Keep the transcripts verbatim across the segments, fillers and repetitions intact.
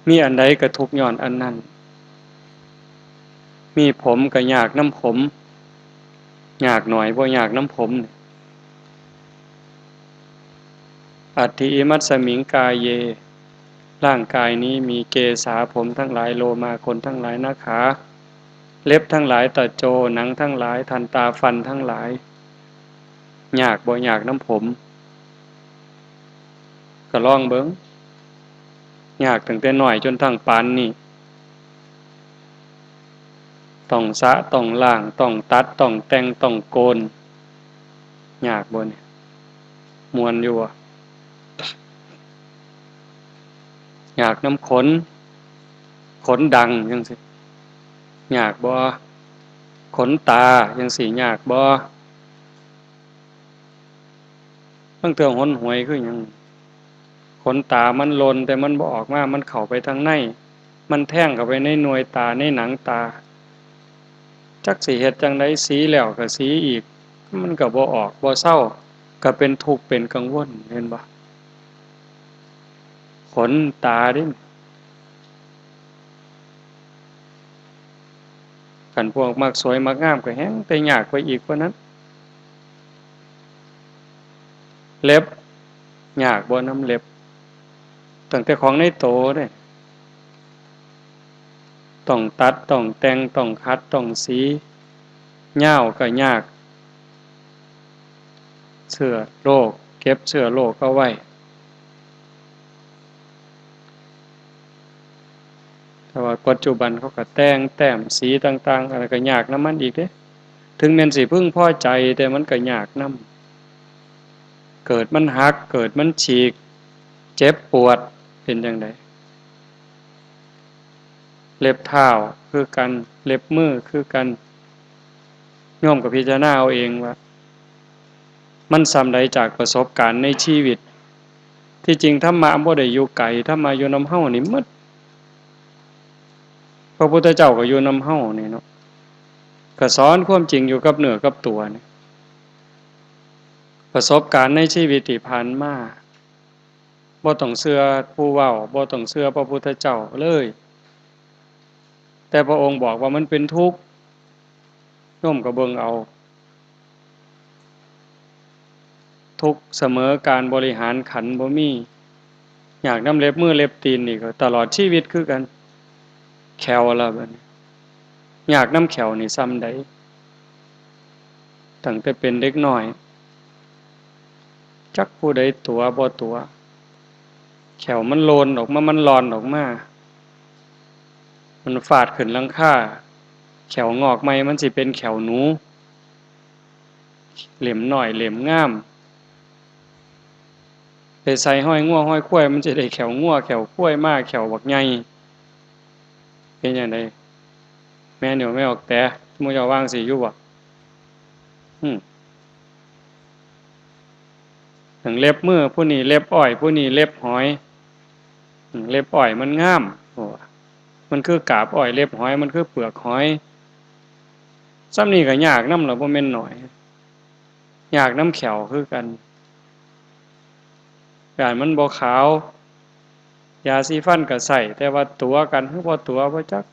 มีอันใดก็ทุกข์ย้อนอันนั้น มีผมก็ยากนำผม ยากหน่อยบ่ยากนำผม อัตถิอิมัสสมิงกาเย ร่างกายนี้มีเกสาผมทั้งหลาย โลมาขนทั้งหลาย นาขา เล็บทั้งหลาย ตะโจ หนังทั้งหลาย ทันตา ฟันทั้งหลาย ยากบ่ยากนำผม ก็ลองเบิ่ง ยากตั้งแต่น้อยจนทั้งปานนี้ ต้องสระ ต้องล้าง ต้องตัด ต้องแต่ง ต้องโกน ยากบ่เนี่ย ม่วนอยู่บ่ ยากนำขน ขนดังจั่งซี้ ยากบ่ ขนตาจั่งซี้ ยากบ่ ลางเทื่อหนหวยคือหยัง ขนตามันหล่นแต่มันบ่ออกมา มันเข้าไปทางใน มันแทงเข้าไปในหน่วยตา ในหนังตา จักสิเฮ็ดจั่งใด สีแล้วก็สีอีก มันก็บ่ออก บ่เซา ก็เป็นทุกข์เป็นกังวล เห็นบ่ ขนตาเด้ คันพวกมักสวยมักงามก็แฮ่งแต่ยากไปอีกกว่านั้น เล็บ ยากบ่นำเล็บ ตั้งแต่ของในโตเด้ ต้องตัด ต้องแต่ง ต้องขัด ต้องสี ยาวก็ยาก เชื้อโรค เก็บเชื้อโรคเอาไว้ แต่ว่าปัจจุบันเขาก็แต่งแต้มสีต่างๆ อันนั้นก็ยากนำมันอีกเด้ ถึงแม่นสิพึงพอใจ แต่มันก็ยากนำ เกิดมันหัก เกิดมันฉีก เจ็บปวด เป็นจั่งใด เล็บเท้าคือกัน เล็บมือคือกัน โยมก็พิจารณาเอาเองว่า มันส่ำใดจากประสบการณ์ในชีวิต ที่จริงธรรมะบ่ได้อยู่ไกล ธรรมะอยู่นำเฮานี่หมด พระพุทธเจ้าก็อยู่นำเฮานี่เนาะ ก็สอนความจริงอยู่กับเนื้อกับตัวนี่ ประสบการณ์ในชีวิตที่ผ่านมา บ่ต้องเชื่อผู้เว้า บ่ต้องเชื่อพระพุทธเจ้าเลย แต่พระองค์บอกว่ามันเป็นทุกข์ โยมก็เบิ่งเอา ทุกข์เสมอการบริหารขันบ่มี ยากนำเล็บมือเล็บตีนนี่ก็ตลอดชีวิตคือกัน แข้วล่ะบัดนี้ ยากนำแข้วนี่ส่ำใด ตั้งแต่เป็นเด็กน้อย จักผู้ใดตั๋วบ่ตั๋ว แข้วมันหล่นออกมา มันหล่อนออกมา มันฟาดขึ้นหลังคา แข้วงอกใหม่มันสิเป็นแข้วหนู เล่มน้อยเล่มงาม ไปใส่ห้อยงัวห้อยควาย มันจะได้แข้วงัวแข้วควายมา แข้วบักใหญ่ เป็นจั่งใด แม่นอยู่ แม่ออกแต่ หมู่เจ้าว่าจั่งซี้อยู่บ่ อืม ถึงเล็บมือผู้นี้เล็บอ้อย ผู้นี้เล็บหอย อืม เล็บอ้อยมันงาม โอ้ มันคือกาบอ้อย เล็บหอยมันคือเปลือกหอย ส่ำนี้ก็ยากนำล่ะ บ่แม่นน้อย ยากนำแข้วคือกัน ย้านมันบ่ขาว ยาสีฟันก็ใช้ แต่ว่าตั๋วกันหรือบ่ตั๋วบ่จัก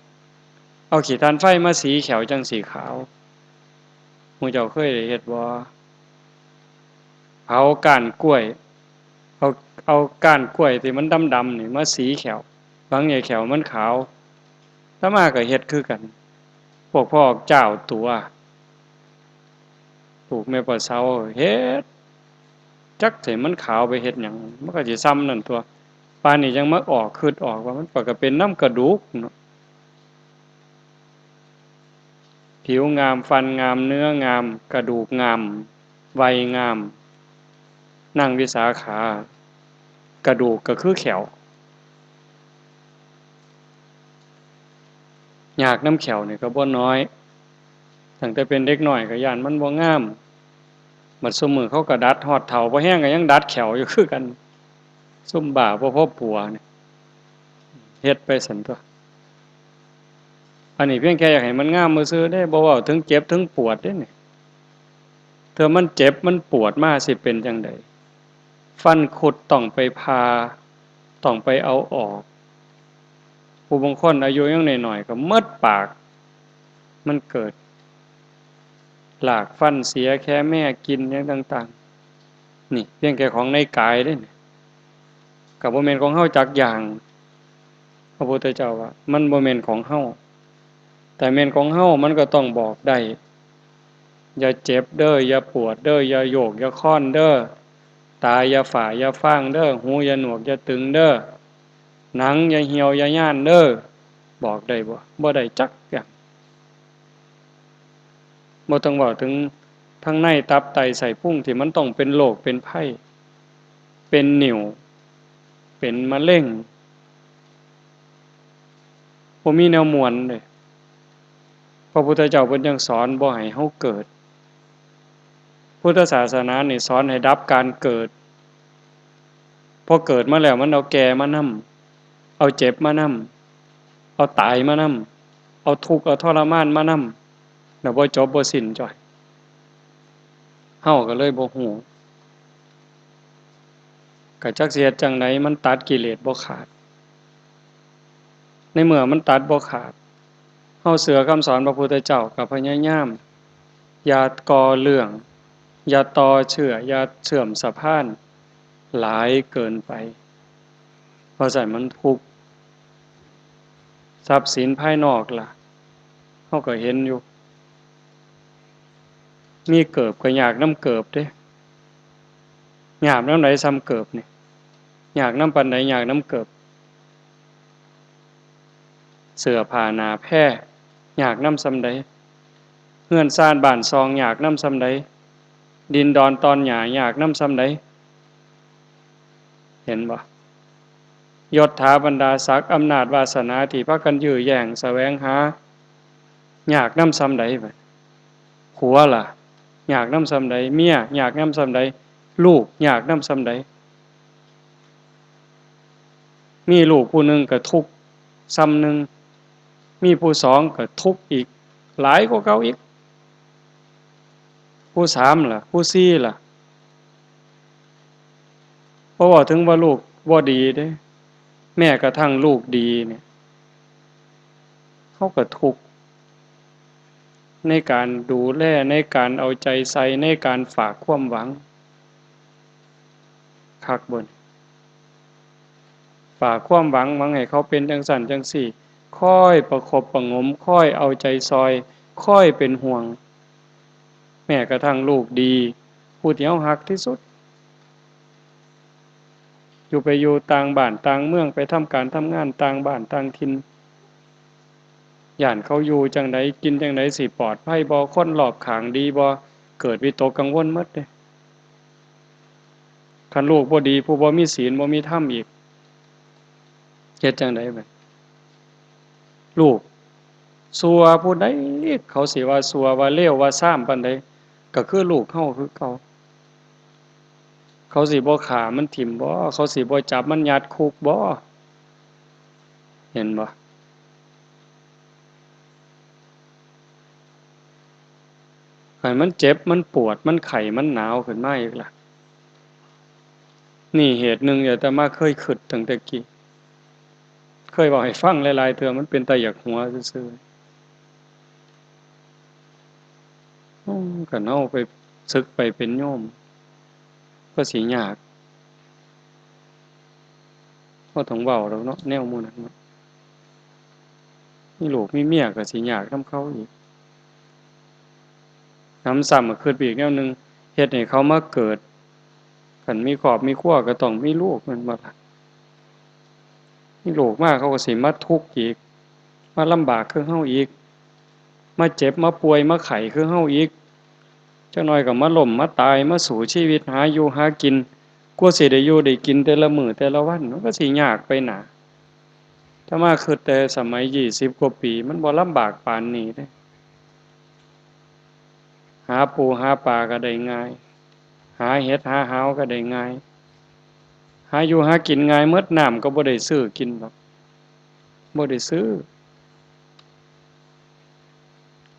เอาขี้ถ่านไฟมาสีแข้วจั่งสิขาว หมู่เจ้าเคยได้เฮ็ดบ่ เผาก้านกล้วย เอา เอาก้านกล้วยที่มันดำๆนี่มาสีแข้ว หวังให้แข้วมันขาว อาตมาก็เฮ็ดคือกัน พวกพ่อเจ้าตั๋ว ลูกแม่ป้าเสาเฮ็ด จักสิมันขาวไปเฮ็ดหยัง มันก็สิส่ำนั่นตั่ว ป่านนี้จั่งมาออก คิดออกว่ามันก็เป็นนำกระดูกเนาะ ผิวงาม ฟันงาม เนื้องาม กระดูกงาม วัยงาม นางวิสาขา กระดูกก็คือแข้ว ยากนำแข้วนี่ก็บ่น้อย ตั้งแต่เป็นเด็กน้อยก็ย้านมันบ่งาม บัดซุมื้อเขาก็ดัด ฮอดเฒ่าบ่แฮงก็ยังดัดแข้วอยู่คือกัน ซุมบ้าบ่พอปัวนี่ เฮ็ดไปซั่นตั่ว อันนี้เพียงแค่อยากให้มันงามซื่อๆเด้ บ่เว้าถึงเจ็บถึงปวดเด้นี่ เทื่อมันเจ็บมันปวดมาสิเป็นจั่งใด ฟันคุดต้องไปผ่า ต้องไปเอาออก ผู้บางคนอายุยังน้อยๆก็หมดปาก มันเกิด หลากฟันเสียแค่แม่กินอย่างต่างๆ นี่เพียงแค่ของในกายเด้นี่ ก็บ่แม่นของเฮาจักอย่าง พระพุทธเจ้าว่า มันบ่แม่นของเฮา แต่แม่นของเฮามันก็ต้องบอกได้ อย่าเจ็บเด้อ อย่าปวดเด้อ อย่าโยกอย่าคลอนเด้อ ตาอย่าฝ้าอย่าฟางเด้อ หูอย่าหนวกอย่าตึงเด้อ หนังอย่าเหี่ยวอย่าย่านเด้อ บอกได้บ่ บ่ได้จักอย่าง บ่ต้องเว้าถึงทางในตับไตไส้พุงที่มันต้องเป็นโรคเป็นภัย เป็นนิ่ว เป็นมะเร็ง บ่มีแนวม่วนเลย พระพุทธเจ้าเพิ่นยังสอนบ่ให้เฮาเกิด พุทธศาสนานี่สอนให้ดับการเกิด พอเกิดมาแล้วมันเอาแก่มานำ เอาเจ็บมานำ เอาตายมานำ เอาทุกข์เอาทรมานมานำ แล้วบ่จบบ่สิ้นจ้อย เฮาก็เลยบ่ฮู้ ก็จักสิเฮ็ดจั่งใด มันตัดกิเลสบ่ขาด ในเมื่อมันตัดบ่ขาด เฮาเชื่อคำสอนพระพุทธเจ้าก็พยายาม อย่าก่อเรื่อง อย่าต่อเชื่อม อย่าเชื่อมสะพานหลายเกินไป เพราะซั้นมันทุกข์ ทรัพย์สินภายนอกล่ะ เฮาก็เห็นอยู่ มีเกิบก็ยากนำเกิบเด้ ยากนำใดส่ำเกิบนี่ ยากนำปานใด ยากนำเกิบ เสื้อผ้าหน้าแพร ยากนำส่ำใด เฮือนซานบ้านซอง ยากนำส่ำใด ดินดอนตอนหญ้า ยากนำส่ำใด เห็นบ่ ยศถาบรรดาศักดิ์ อำนาจวาสนาที่พากันยื้อแย่งแสวงหา ยากนำส่ำใดบัด ผัวล่ะ ยากนำส่ำใด เมีย ยากนำส่ำใด ลูก ยากนำส่ำใด มีลูกผู้หนึ่งก็ทุกข์ส่ำหนึ่ง มีผู้สองก็ทุกข์อีก หลายกว่าเก่าอีก ผู้สามล่ะ ผู้สี่ล่ะ เพราะว่าถึงว่าลูกบ่ดีเด้ แม้กระทั่งลูกดีเนี่ย เขาก็ทุกข์ ในการดูแล ในการเอาใจใส่ ในการฝากความหวัง คักบ่นี่ ฝากความหวัง หวังให้เขาเป็นจั่งซั้นจั่งซี้ คอยประคบประหงม คอยเอาใจซอย คอยเป็นห่วง แม้กระทั่งลูกดี ผู้ที่เฮาฮักที่สุด อยู่ไปอยู่ต่างบ้านต่างเมือง ไปทำการทำงานต่างบ้านต่างถิ่น ย้านเขาอยู่จั่งใด กินจั่งใด สิปลอดภัยบ่ คนรอบข้างดีบ่ เกิดวิตกกังวลหมดเด้ คันลูกบ่ดี ผู้บ่มีศีล บ่มีธรรมอีก เฮ็ดจั่งใดบัด ลูก ซั่วผู้ใด เขาสิว่าซั่ว ว่าเลว ว่าซามปานใด ก็คือลูกเฮาคือเก่า เขาสิบ่ฆ่ามันถิ่มบ่ เขาสิบ่จับมันยัดคุกบ่ เห็นบ่ คันมันเจ็บ มันปวด มันไข้ มันหนาวขึ้นมาอีกล่ะ นี่เหตุหนึ่งที่อาตมาเคยคิดตั้งแต่กี้ เคยเว้าให้ฟังหลายๆเทื่อ มันเป็นตาอยากหัวซื่อๆ อืม คันเฮาไปสึกไปเป็นโยม ก็สิยาก บ่ต้องเว้าดอกเนาะ แนวหมู่นั้นเนาะ มีลูกมีเมียก็สิยากนำเขาอีก นำซ้ำก็คิดไปอีกแนวหนึ่ง เฮ็ดให้เขามาเกิด คันมีครอบมีครัวก็ต้องมีลูกแม่นบ่ล่ะ มีลูกมาเขาก็สิมาทุกข์อีก มาลำบากคือเฮาอีก มาเจ็บมาป่วยมาไข้คือเฮาอีก จักหน่อยก็มาล้มมาตาย มาสู้ชีวิตหาอยู่หากิน กว่าสิได้อยู่ได้กินแต่ละมื้อแต่ละวัน มันก็สิยากไปหน้า อาตมาคิดแต่สมัยยี่สิบกว่าปี มันบ่ลำบากปานนี้เด้ หาปูหาปลาก็ได้ง่าย หาเห็ดหาหาวก็ได้ง่าย หาอยู่หากินง่ายหมด น้ำก็บ่ได้ซื้อกินดอก บ่ได้ซื้อ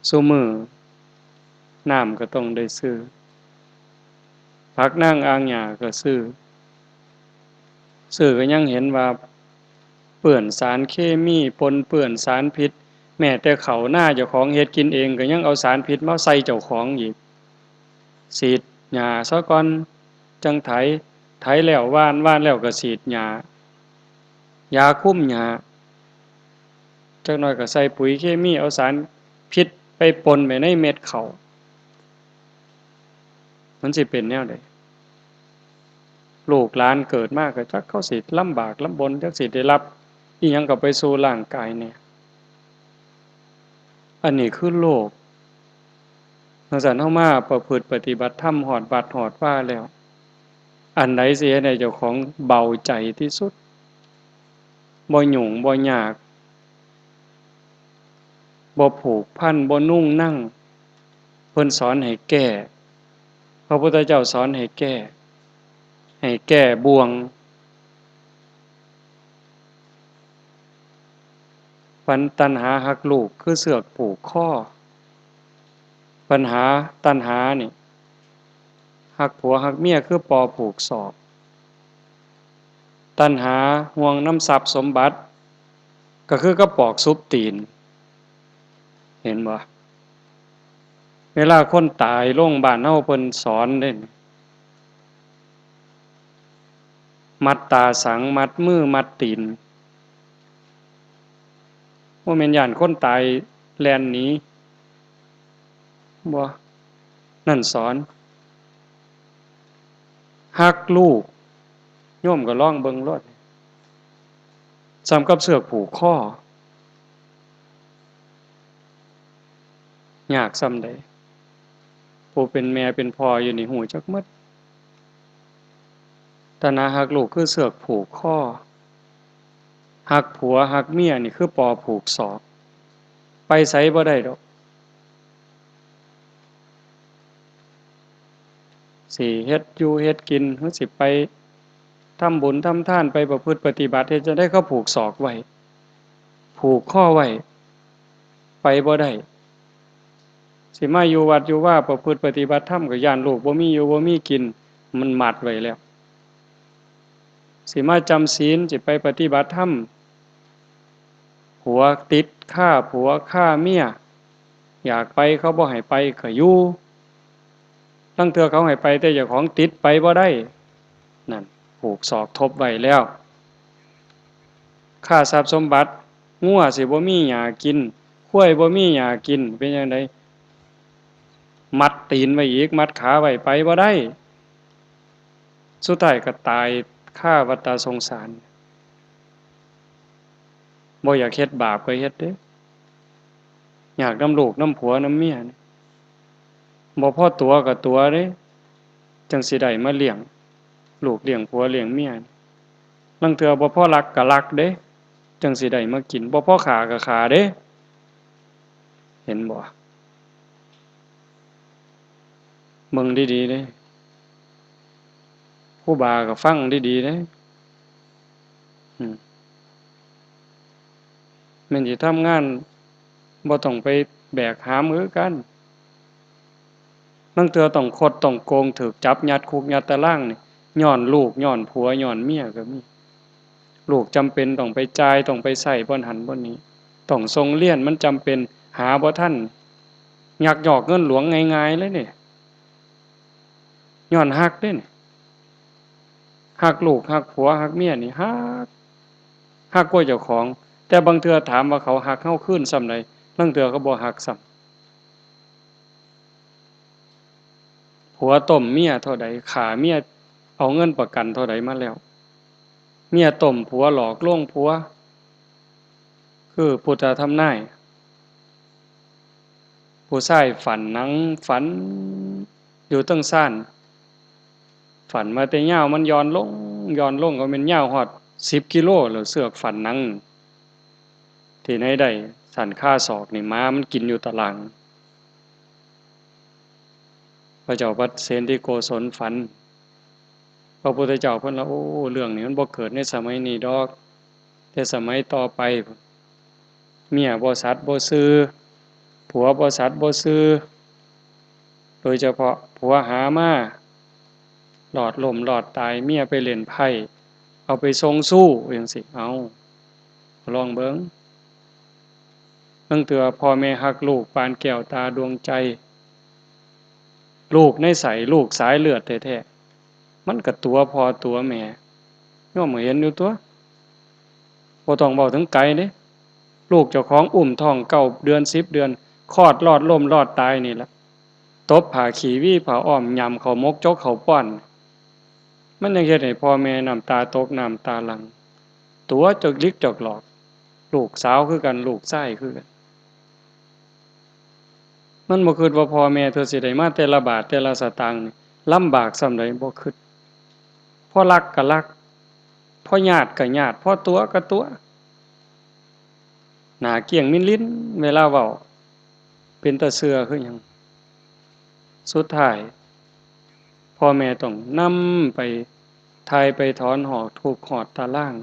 ซุมื้อ น้ำก็ต้องได้ซื้อ ผักนางอ่างหญ้าก็ซื้อ ซื้อก็ยังเห็นว่า เปื้อนสารเคมี ปนเปื้อนสารพิษ แม้แต่ข้าวนาเจ้าของเฮ็ดกินเองก็ยังเอาสารพิษมาใส่เจ้าของอีก ฉีดหญ้าซะก่อน จั่งไถ ไถแล้วหว่าน หว่านแล้วก็ฉีดหญ้า ยาคุมหญ้า จักหน่อยก็ใส่ปุ๋ยเคมี เอาสารพิษไปปนไปในเม็ดข้าว มันสิเป็นแนวใด ลูกหลานเกิดมาก็จักเขาสิลำบากลำบน จักสิได้รับอิหยังเข้าไปสู่ร่างกายแหน่ อันนี้คือโลก จั่งซั้นเฮามาประพฤติปฏิบัติธรรมฮอดวัดฮอดวาแล้ว อันใดสิเฮ็ดให้เจ้าของเบาใจที่สุด บ่ยุ่งบ่ยาก บ่ผูกพัน บ่นุ่งนั่ง เพิ่นสอนให้แก้ พระพุทธเจ้าสอนให้แก้ ให้แก้บ่วง ปัญ ตัณหาฮักลูกคือเชือกผูกคอ ปัญหาตัณหานี่ ฮักผัวฮักเมียคือปอผูกศอก ตัณหาห่วงนำทรัพย์สมบัติ ก็คือกระป๋อกซุบตีน เห็นบ่ เวลาคนตายลงบ้านเฮาเพิ่นสอนเด้ มัดตาสัง มัดมือ มัดตีน บ่แม่นย้านคนตายแล่นหนี บ่ นั่นสอน ฮักลูก โยมก็ลองเบิ่งโลด ส่ำกับเชือกผูกคอ ยากส่ำใด ผู้เป็นแม่เป็นพ่ออยู่นี่ฮู้จักหมด ตัณหาฮักลูกคือเชือกผูกคอ ฮักผัวฮักเมียนี่คือปอผูกศอก ไปไสบ่ได้ดอก สิเฮ็ดอยู่เฮ็ดกิน หรือสิไปทำบุญทำทาน ไปประพฤติปฏิบัติ เฮ็ดจั่งใดเขาผูกศอกไว้ ผูกคอไว้ ไปบ่ได้ สิมาอยู่วัดอยู่วา ประพฤติปฏิบัติธรรม ก็ย้านลูกบ่มีอยู่บ่มีกิน มันมัดไว้แล้ว สิมาจำศีล สิไปปฏิบัติธรรม ผัวติดคาผัวคาเมีย อยากไปเขาบ่ให้ไปก็อยู่ ลางเทื่อเขาให้ไปแต่เจ้าของติดไปบ่ได้ นั่น ผูกศอกทบไว้แล้ว คาทรัพย์สมบัติ งัวสิบ่มีหญ้ากิน ควายบ่มีหญ้ากิน เป็นจั่งใด มัดตีนไว้อีก มัดขาไว้ ไปบ่ได้ สุดท้ายก็ตายคาวัฏฏะสงสาร บ่อยากเฮ็ดบาปก็เฮ็ดเด้ อยากนำลูกนำผัวนำเมียนี่ บ่พอตั๋วก็ตั๋วเด้ จั่งสิได้มาเลี้ยงลูกเลี้ยงผัวเลี้ยงเมียนี่ ลางเทื่อบ่พอลักก็ลักเด้ จั่งสิได้มากิน บ่พอฆ่าก็ฆ่าเด้ เห็นบ่ เบิ่งดีๆเด้ ครูบาก็ฟังดีๆเด้ อืม แม่นสิทำงาน บ่ต้องไปแบกหามคือกัน ลางเทื่อต้องคดต้องโกง ถูกจับยัดคุกยัดตารางนี่ ย้อนลูก ย้อนผัว ย้อนเมียก็มี ลูกจำเป็นต้องไปจ่าย ต้องไปใช้บ่อนหั้นบ่อนนี้ ต้องส่งเรียน มันจำเป็น หาบ่ทัน ยักยอกเงินหลวงง่ายๆเลยนี่ ย้อนฮักเด้นี่ ฮักลูก ฮักผัว ฮักเมียนี่ ฮัก ฮักกว่าเจ้าของ แต่บางเทื่อถามว่าเขาฮักเฮาคืนส่ำใด ลางเทื่อเขาบ่ฮักส่ำ ผัวต้มเมียเท่าใด ฆ่าเมีย เอาเงินประกันเท่าใดมาแล้ว เมียต้มผัว หลอกลวงผัว คือพุทธทำนาย ผู้ชายฝันหนัง ฝันอยู่เทิงซาน ฝันว่าแต่ยาวมันหย่อนลง หย่อนลง ก็แม่นยาวฮอดสิบกิโลแล้ว เชือกฝันหนัง ที่ไหนได้ สันคาศอกนี่ หมามันกินอยู่ตาราง พระเจ้าปเสนทิโกศลฝัน พระพุทธเจ้าเพิ่นละ โอ้ เรื่องนี้มันบ่เกิดในสมัยนี้ดอก แต่สมัยต่อไป เมียบ่สัตย์บ่ซื่อ ผัวบ่สัตย์บ่ซื่อ โดยเฉพาะผัวหามา หลอดล้มหลอดตาย เมียไปเล่นไพ่ เอาไปส่งชู้จั่งซี้ เอ้า ลองเบิ่ง ลางเทื่อพ่อแม่ฮักลูกปานแก้วตาดวงใจ ลูกในใส ลูกสายเลือดแท้ๆ มันก็ตั๋วพ่อตั๋วแม่ โยมก็เห็นอยู่ตั๊ว บ่ต้องเว้าถึงไกลเด้ ลูกเจ้าของอุ้มท้องเก้าเดือน สิบเดือน คลอดลอดล้มลอดตายนี่ล่ะ ตบผ้าขี้ หวีผ้าอ้อม หย่ำข้าวหมก จกข้าวป้อน มันยังเฮ็ดให้พ่อแม่น้ำตาตกน้ำตาหลั่ง ตั๋วจกหลิกจกหลอก ลูกสาวคือกัน ลูกชายคือกัน มันบ่คิดว่าพ่อแม่เธอสิได้มาแต่ละบาทแต่ละสตางค์นี่ ลำบากส่ำใด บ่คิด พอรักก็รัก พอญาติก็ญาติ พอตั๋วก็ตั๋ว หน้าเกี้ยงมินลิน เวลาเว้า เป็นตาเชื่อคือหยัง สุดท้าย พ่อแม่ต้องนำไปถ่ายไปถอน หอกทุกข์หอดตาราง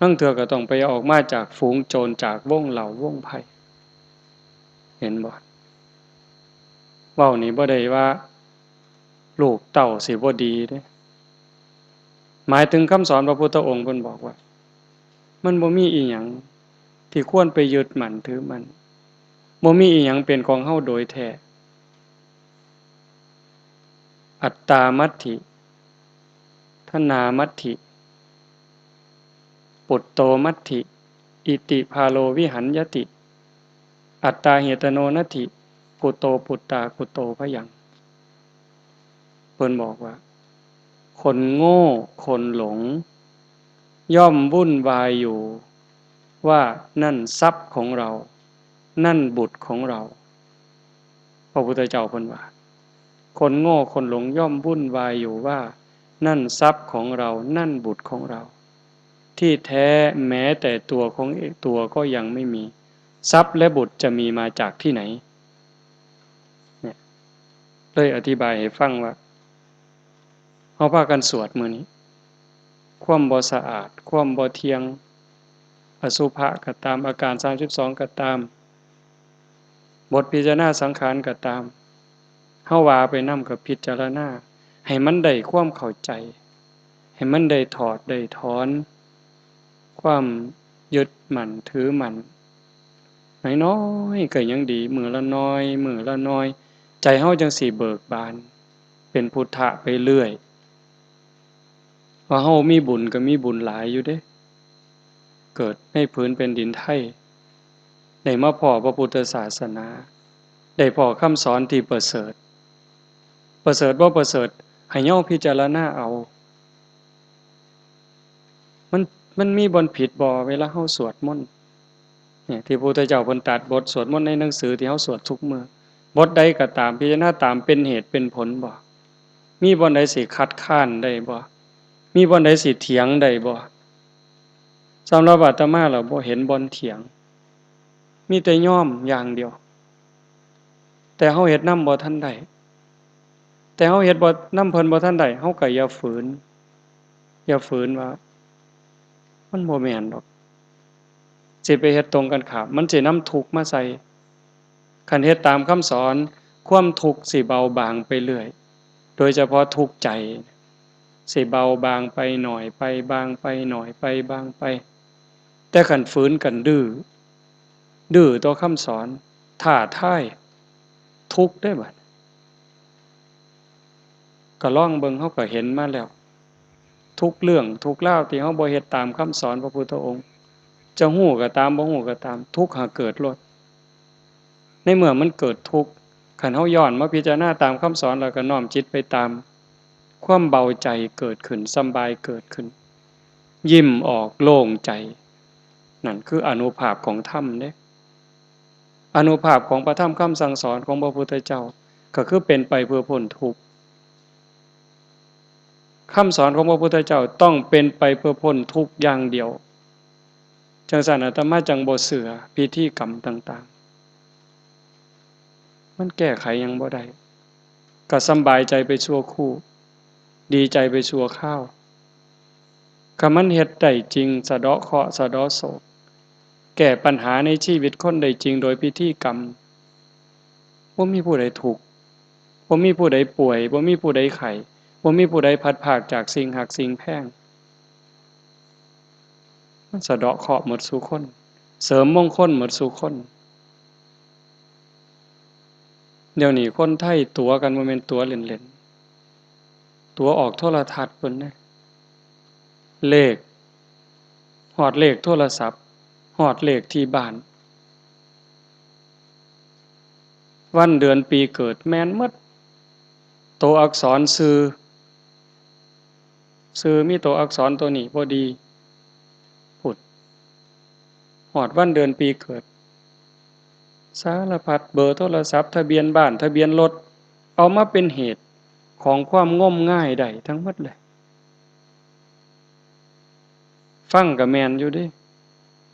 ลางเทื่อก็ต้องไปออกมาจากฝูงโจร จากวงเหล้าวงไพ่ เห็นบ่ เว้านี่บ่ได้ว่าลูกเต้าสิบ่ดีเด้ หมายถึงคำสอนพระพุทธองค์เพิ่นบอกว่า มันบ่มีอีหยังที่ควรไปยึดมั่นถือมั่น บ่มีอีหยังเป็นของเฮาโดยแท้ อัตตามัตถิ ทนามัตถิ ปุตโตมัตถิ อิติพาโลวิหัญญติ อัตตาเหตโนนัตถิ กุโตปุตตากุโตพยัง เพิ่นบอกว่า คนโง่คนหลง ย่อมวุ่นวายอยู่ว่านั่นทรัพย์ของเรา นั่นบุตรของเรา พระพุทธเจ้าเพิ่นว่า คนโง่คนหลงย่อมวุ่นวายอยู่ว่านั่นทรัพย์ของเรา นั่นบุตรของเรา ที่แท้แม้แต่ตัวของตัวก็ยังไม่มี ทรัพย์และบุตรจะมีมาจากที่ไหน เนี่ย เลยอธิบายให้ฟังว่า เฮาพากันสวดมื้อนี้ ความบ่สะอาด ความบ่เที่ยง อสุภะก็ตาม อาการสามสิบสองก็ตาม บทพิจารณาสังขารก็ตาม เฮาว่าไปนำก็พิจารณา ให้มันได้ความเข้าใจ ให้มันได้ถอดได้ถอน ความยึดมั่นถือมั่น น้อยๆ ก็ยังดี มื้อละน้อย มื้อละน้อย ใจเฮาจั่งสิเบิกบาน เป็นพุทธะไปเรื่อย ว่าเฮามีบุญก็มีบุญหลายอยู่เด้ เกิดในผืนแผ่นดินไทย ได้มาพ้อพระพุทธศาสนา ได้พ้อคำสอนที่ประเสริฐ ประเสริฐบ่ประเสริฐ ให้เฮาพิจารณาเอา มัน มันมีบ่อนผิดบ่ เวลาเฮาสวดมนต์ เนี่ย ที่พระพุทธเจ้าเพิ่นตรัสบทสวดมนต์ในหนังสือที่เฮาสวดทุกมื้อ บทใดก็ตาม พิจารณาตามเป็นเหตุเป็นผลบ่ มีบ่อนใดสิคัดค้านได้บ่ มีบ่อนใดสิเถียงได้บ่ สำหรับอาตมาแล้วบ่เห็นบ่อนเถียง มีแต่ยอมอย่างเดียว แต่เฮาเฮ็ดนำบ่ทันได้ แต่เฮาเฮ็ดบ่ นำเพิ่นบ่ทันได้ เฮาก็อย่าฝืน อย่าฝืนว่า มันบ่แม่นดอก สิไปเฮ็ดตรงกันข้าม มันสินำทุกข์มาใส่ คันเฮ็ดตามคำสอน ความทุกข์สิเบาบางไปเรื่อย โดยเฉพาะทุกข์ใจ สิเบาบางไปหน่อยไป บางไปหน่อยไป บางไป แต่คันฝืนกันดื้อ ดื้อต่อคำสอน ท้าทาย ทุกข์เด้บัด ก็ลองเบิ่ง เฮาก็เห็นมาแล้ว ทุกเรื่องทุกราวที่เฮาบ่เฮ็ดตามคำสอนพระพุทธองค์ จะฮู้ก็ตาม บ่ฮู้ก็ตาม ทุกข์หากเกิดโลด ในเมื่อมันเกิดทุกข์ คันเฮาย้อนมาพิจารณาตามคำสอนแล้วก็น้อมจิตไปตาม ความเบาใจเกิดขึ้น สำบายเกิดขึ้น ยิ้มออก โล่งใจ นั่นคืออานุภาพของธรรมเด้ อานุภาพของพระธรรมคำสั่งสอนของพระพุทธเจ้า ก็คือเป็นไปเพื่อพ้นทุกข์ คำสอนของพระพุทธเจ้าต้องเป็นไปเพื่อพ้นทุกข์อย่างเดียว จั่งซั้นอาตมาจั่งบ่เชื่อพิธีกรรมต่างๆ มันแก้ไขหยังบ่ได้ ก็สำบายใจไปชั่วครู่ ดีใจไปชั่วคราว คันมันเฮ็ดได้จริง สะเดาะเคราะห์ สะเดาะโศก แก้ปัญหาในชีวิตคนได้จริงโดยพิธีกรรม บ่มีผู้ใดทุกข์ บ่มีผู้ใดป่วย บ่มีผู้ใดไข้ บ่มีผู้ใดพลัดพรากจากสิ่งฮักสิ่งแพง มันสะเดาะเคราะห์หมดสู่คน เสริมมงคลหมดสู่คน เดี๋ยวนี้คนไทยตั๋วกัน บ่แม่นตั๋วเล่นๆ ตั๋วออกโทรทัศน์พุ้นเด้ เลข ฮอดเลขโทรศัพท์ ฮอดเลขที่บ้าน วันเดือนปีเกิดแม่นหมด ตัวอักษรชื่อ ชื่อมีตัวอักษรตัวนี้บ่ดี พุ้น ฮอดวันเดือนปีเกิด สารพัด เบอร์โทรศัพท์ ทะเบียนบ้าน ทะเบียนรถ เอามาเป็นเหตุของความงมงายได้ทั้งหมดเลย ฟังก็แม่นอยู่เด้ อา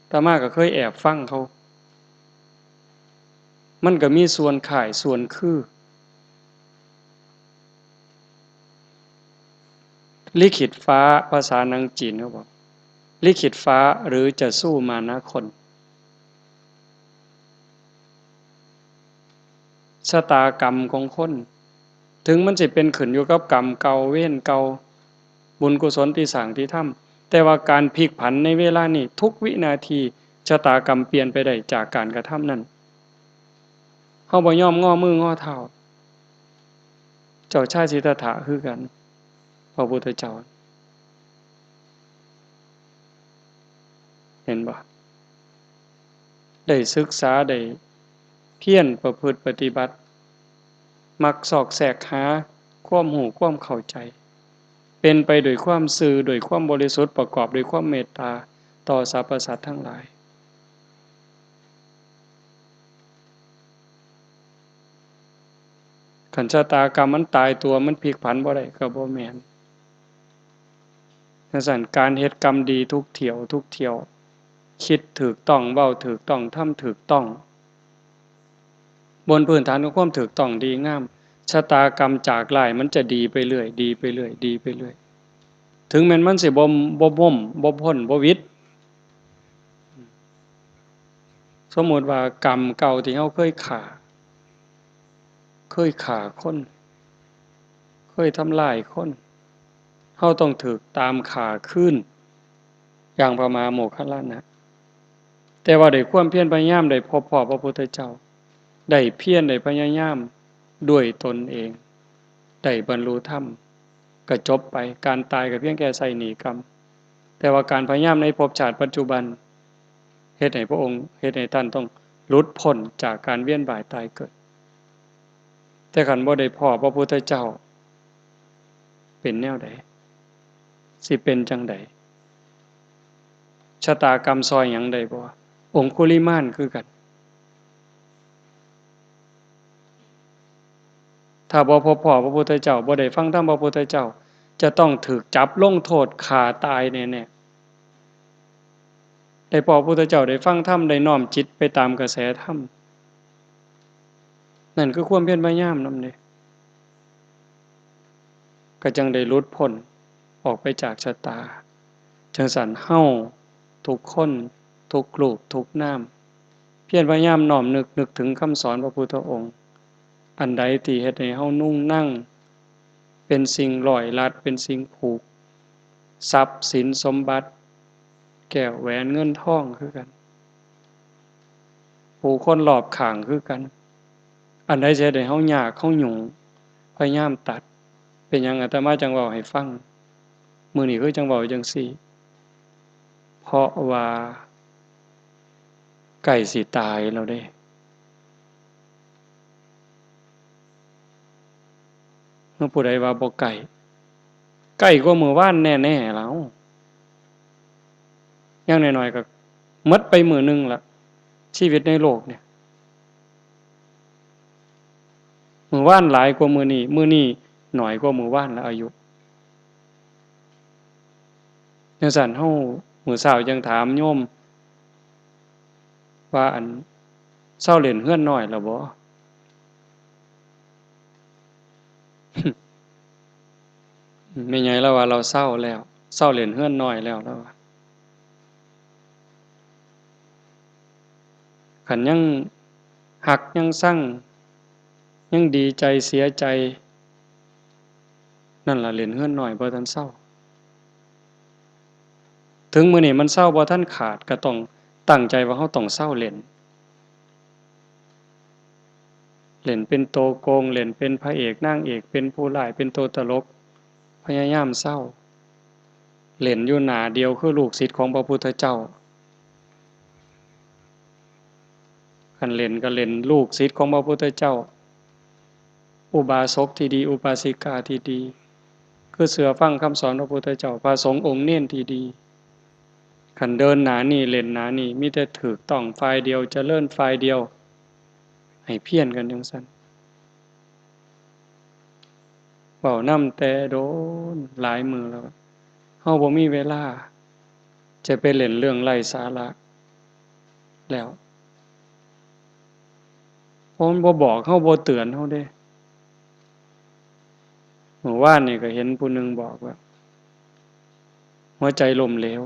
ตมาก็เคยแอบฟังเขา มันก็มีส่วนคล้ายส่วนคือ ลิขิตฟ้า ภาษาหนังจีนเขาบอก ลิขิตฟ้าหรือจะสู้มานะคน ชะตากรรมของคน ถึงมันสิเป็นขึ้นอยู่กับกรรมเก่า เวรเก่า บุญกุศลที่สร้างที่ทำ แต่ว่าการพลิกผันในเวลานี้ ทุกวินาที ชะตากรรมเปลี่ยนไปได้จากการกระทำนั้น เฮาบ่ยอมงอมืองอเท้า เจ้าชายสิทธัตถะคือกัน พระพุทธเจ้า เห็นบ่ ได้ศึกษา ได้เพียรประพฤติปฏิบัติ มักซอกแซกหาความรู้ความเข้าใจ เป็นไปด้วยความซื่อ ด้วยความบริสุทธิ์ ประกอบด้วยความเมตตาต่อสรรพสัตว์ทั้งหลาย คันชะตากรรมมันตายตัว มันพลิกผันบ่ได้ก็บ่แม่น จั่งซั้น การเฮ็ดกรรมดีทุกเที่ยว ทุกเที่ยว คิดถูกต้อง เว้าถูกต้อง ทำถูกต้อง บนพื้นฐานของความถูกต้องดีงาม ชะตากรรมจากร้ายมันจะดีไปเรื่อย ดีไปเรื่อย ดีไปเรื่อย ถึงแม้นมันสิบ่ บ่บ่ม บ่พ้น บ่หวิด สมมุติว่ากรรมเก่าที่เฮาเคยฆ่า เคยฆ่าคน เคยทำร้ายคน เฮาต้องถูกตามฆ่าคืน อย่างพระมหาโมคคัลลานะ แต่ว่าด้วยความเพียรพยายามได้พบพ้อพระพุทธเจ้า ได้เพียรได้พยายามด้วยตนเอง ได้บรรลุธรรม ก็จบไป การตายก็เพียงแค่ไถ่หนี้กรรม แต่ว่าการพยายามในภพชาติปัจจุบัน เฮ็ดให้พระองค์ เฮ็ดให้ท่านต้องหลุดพ้นจากการเวียนว่ายตายเกิด แต่คันบ่ได้พ้อพระพุทธเจ้า เป็นแนวใด สิเป็นจั่งใด ชะตากรรมซอยหยังได้บ่ องคุลิมานคือกัน ถ้าบ่พบพ้อพระพุทธเจ้า บ่ได้ฟังธรรมพระพุทธเจ้า จะต้องถูกจับลงโทษฆ่าตายแน่ๆ ได้พ้อพระพุทธเจ้า ได้ฟังธรรม ได้น้อมจิตไปตามกระแสธรรม นั่นคือความเพียรพยายามนำเด้ ก็จั่งได้หลุดพ้นออกไปจากชะตา จั่งซั้นเฮาทุกคน ทุกรูป ทุกนาม เพียรพยายามน้อมนึก นึกถึงคำสอนพระพุทธองค์ อันใดที่เฮ็ดให้เฮานุ่งนั่ง เป็นสิ่งร้อยรัด เป็นสิ่งผูก ทรัพย์สินสมบัติ แก้วแหวนเงินทองคือกัน ผู้คนรอบข้างคือกัน อันใดสิเฮ็ดให้เฮายาก เฮายุ่ง พยายามตัด เป็นหยังอาตมาจั่งเว้าให้ฟัง มื้อนี้คือจั่งเว้าจั่งซี้ เพราะว่าใกล้สิตายแล้วเด้ เมื่อผู้ใดว่าบ่ใกล้ ใกล้กว่ามื้อวานแน่ๆ แล้ว อย่างน้อยๆ ก็หมดไปมื้อหนึ่งละ ชีวิตในโลกเนี่ย มื้อวานหลายกว่ามื้อนี้ มื้อนี้น้อยกว่ามื้อวานละ อายุ จั่งซั้นเฮา มื้อเช้าจั่งถามโยม ว่า อัน เซาเล่นเฮือนน้อยแล้วบ่ แม่ใหญ่ลาวว่าลาวเซาแล้ว เซาเล่นเฮือนน้อยแล้ว ลาวว่า คันยังฮักยังซัง ยังดีใจเสียใจ นั่นล่ะเล่นเฮือนน้อยบ่ทันเซา ถึงมื้อนี้มันเซาบ่ทันขาด ก็ต้องตั้งใจว่าเฮาต้องเซาเล่น เล่นเป็นโตโกง เล่นเป็นพระเอกนางเอก เป็นผู้ร้าย เป็นโตตลก พยายามเซา เล่นอยู่หน้าเดียวคือลูกศิษย์ของพระพุทธเจ้า คันเล่นก็เล่นลูกศิษย์ของพระพุทธเจ้า อุบาสกที่ดี อุบาสิกาที่ดี คือเชื่อฟังคำสอนพระพุทธเจ้า พระสงฆ์องค์เณรที่ดี คันเดินหน้านี่เล่นหน้านี่ มีแต่ถูกต้องฝ่ายเดียว เจริญฝ่ายเดียว ให้เพียรกันจั่งซั้น เว้านำแต่โดนหลายมื้อแล้ว เฮาบ่มีเวลา จะไปเล่นเรื่องไร้สาระแล้ว เพราะมันบ่บอกเฮา บ่เตือนเฮาเด้ มื้อวานนี่ก็เห็นผู้หนึ่งบอกว่า หัวใจล้มเหลว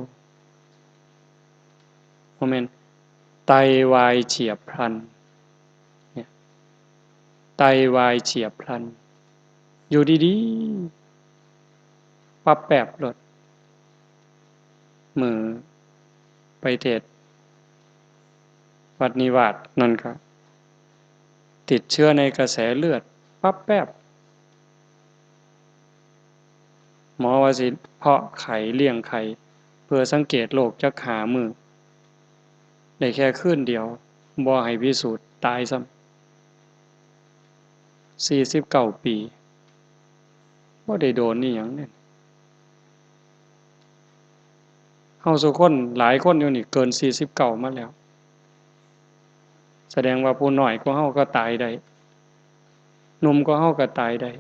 บ่แม่น ไตวายเฉียบพลัน เนี่ย ไตวายเฉียบพลัน อยู่ดีๆ ปั๊บแป๊บโลด มื้อไปเทศน์วัดนิวาสนั่นก็ ติดเชื้อในกระแสเลือด ปั๊บแป๊บ หมอว่าสิเพาะไข้ เลี้ยงไข้ เพื่อสังเกตโรคจักห้ามื้อ ได้แค่คืนเดียว บ่ให้พิสูจน์ ตายซ้ำ สี่สิบเก้าปี บ่ได้โดนอิหยังเด้ เฮาซุคน หลายคนอยู่นี่เกินสี่สิบเก้ามาแล้ว แสดงว่าผู้น้อยกว่าเฮาก็ตายได้ หนุ่มกว่าเฮาก็ตายได้